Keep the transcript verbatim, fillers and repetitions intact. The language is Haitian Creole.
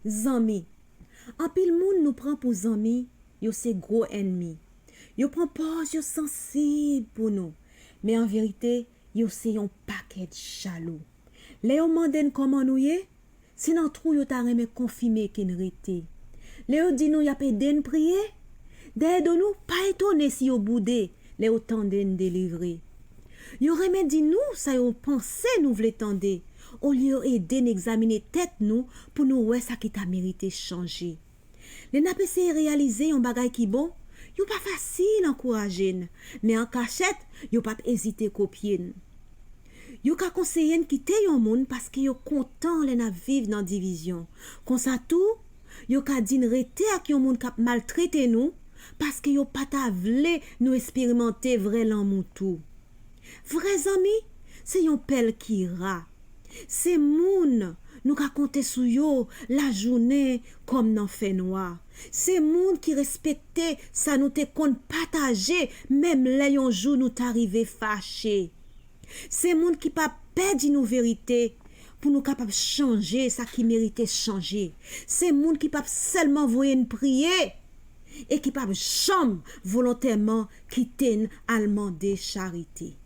Zanmi. Anpil moun nou pran pou zanmi, yo se gwo ènmi. Yo pran pòz yo sansib pou nou, men an verite, yo se yon pakèt jalou. Lè yo mande n kòman nou ye, se nan twou yo ta renmen konfime ke n rete. Lè yo di nou y ap ede n priye, dèyè do nou, pa etone si yo boude lè yo tande n delivre. Yo renmen di nou sa yo panse nou vle tande, olye yo ede n egzamine tèt nou pou nou wè sa ki ta merite chanje. Lè n ap eseye reyalize yon bagay ki bon, yo pa fasil ankouraje n, men an kachèt, yo p ap ezite kopye n. Yo ka konseye n kite yon moun paske yo kontan lè n ap viv nan divizyon. Konsa tou, yo ka di n rete ak yon moun k ap maltrete nou paske yo pa ta vle nou esperimante vrè lanmou tou. Vrè zanmi, se yon pèl ki ra. Se moun nou ka konte sou yo lajounen kòm nan fènwa. Se moun ki respekte sa nou te konn pataje, menm lè yon jou nou ta rive fache. Se moun ki p ap pè di nou verite pou nou kapab chanje sa ki merite chanje. Se moun ki p ap sèlman voye n priye e ki p ap janm volontèman kite n al mande charite.